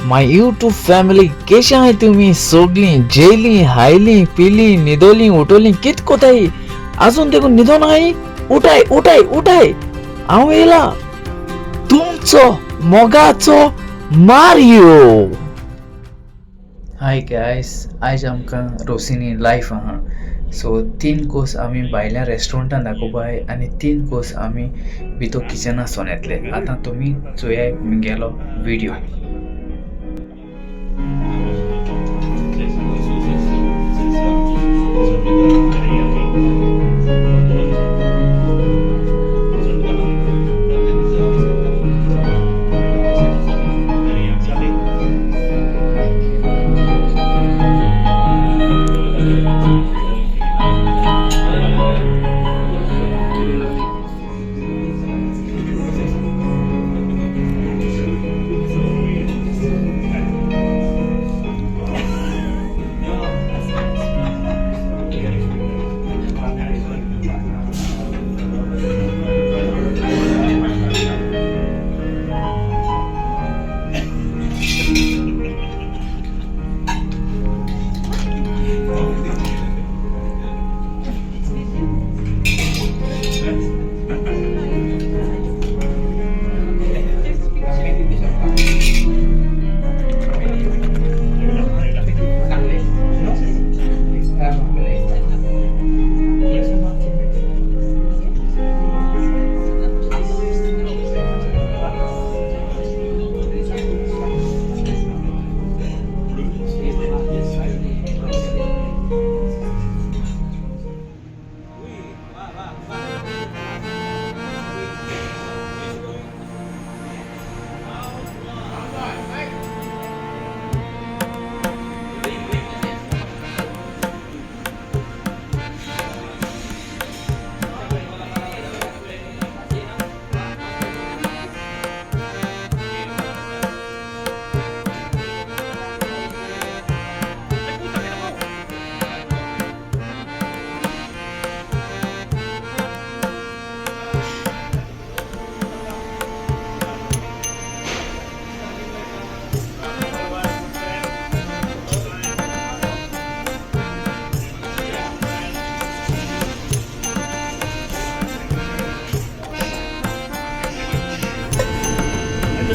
My YouTube family, केशे आहाय तुमी सोगलीं? जेयलीं, हायलीं, पिलीं, न्हिदोलीं, उठोलीं, कित कोताय? आजून देखून न्हिदोन आहाय? उठाय उठाय उठाय, हांव येयला तुमचो मोगाचो मारियो. हाय गायस, आयज आमकां रोसिनी लायफ आहा. सो 3 कोस आमी भायल्या रेस्टॉरंटान दाखोवपाय आनी 3 कोस आमी भितर किचनां सोन येतले. आतां तुमी चोयाय म्हगेलो video.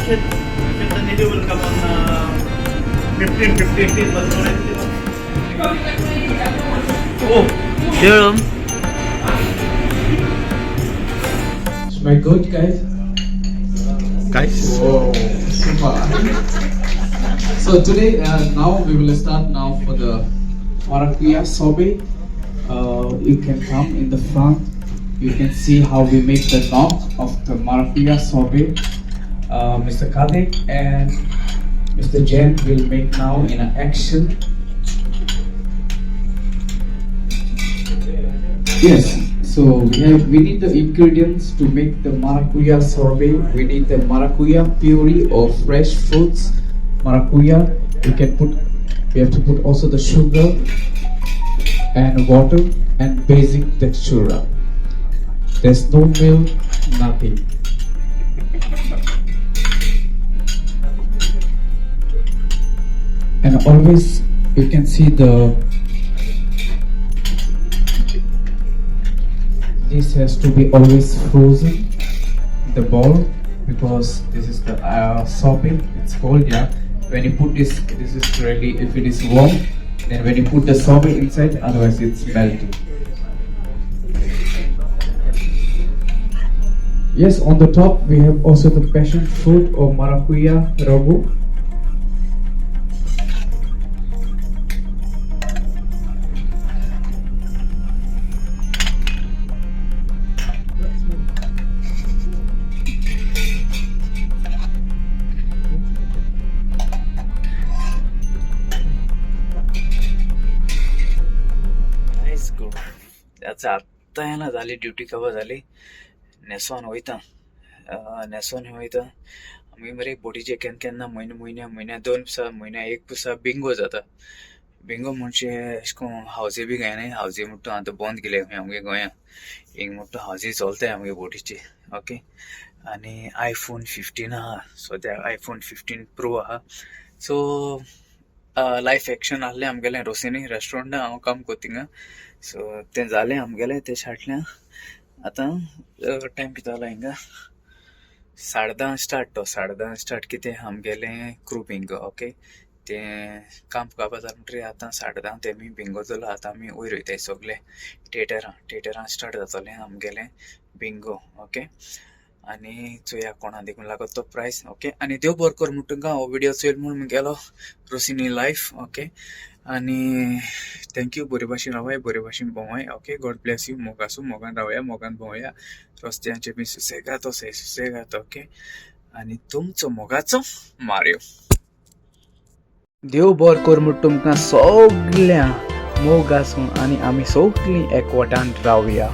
The video will come on 15, 15, but oh, Jerome. Smell good, guys. Guys. Whoa, super. So today, now we will start now for the maracuya sorbet. You can come in the front. You can see how we make the knock of the maracuya sorbet. Mr. Kadek and Mr. Jen will make now in an action. Yes, so we need the ingredients to make the maracuya sorbet. We need the maracuya puree or fresh fruits. Maracuya, you can put, we have to put also the sugar and water and basic textura. There's no milk, nothing. And always you can see the this has to be always frozen, the ball, because this is the sorbet, it's cold. Yeah, when you put this, this is really, if it is warm, then when you put the sorbet inside, otherwise it's melting. Yes, on the top we have also the passion fruit or maracuya rogu. आतां येना जाली duty खबर जाली, न्हेसोन वयता, न्हेसोन वयता आमी मरे बोटीचे. केन्ना केन्ना म्हयने म्हयन्या म्हयन्या 2 दिसा, म्हयन्या 1 दिसा बिंगो जाता. बिंगो म्हणजे अशें करून हावजी बी गायनाय. हावजी म्हणटा आतां बंद केले आमगे गोंया. हिंग म्हणटा हावजी चलताय आमगे बोटीचे. ओके, आनी आयफोन 15 आहा सद्या, आयफोन 15 प्रो आहा. सो लायफ एक्शन आहलें आमगेलें रोसिनी रेस्टोरंटा, हांव काम कोत्ता थिंगा. सो तें जालें आमगेलें तें शाटलें. आतां टायम कितें जाला हिंगा? 10:30 स्टार्ट तो, 10:30 स्टार्ट कितें आमगेलें क्रू बिंगो. ओके, तें काम काबार जालें म्हणटरीर आतां 10:30 तेमी बिंगो जालो. आतां आमी वयर वयताय सगले थिएटरां. थिएटरां स्टार्ट जातलें आमगेलें बिंगो. ओके, आनी चोया कोणा देखून लागत तो प्रायस. ओके, आनी देव बरो कर म्हण तुमकां हो विडियो चोयल म्हूण मुगेलो रोसिनी लायफ. ओके, आनी thank you. बरे भाशेन रावाय, बरे भाशेन भोंवाय. Okay, God bless you. मोग आसूं, मोगान रावया, मोगान भोंवया रस्त्यांचे बी. सुसेगाद, तशें सुसेगाद. ओके, आनी तुमचो मोगाचो मार्यो. देव बरो कर म्हूण तुमकां सगळ्यां. मोग आसूं आनी आमी सगळीं एकवटान रावया.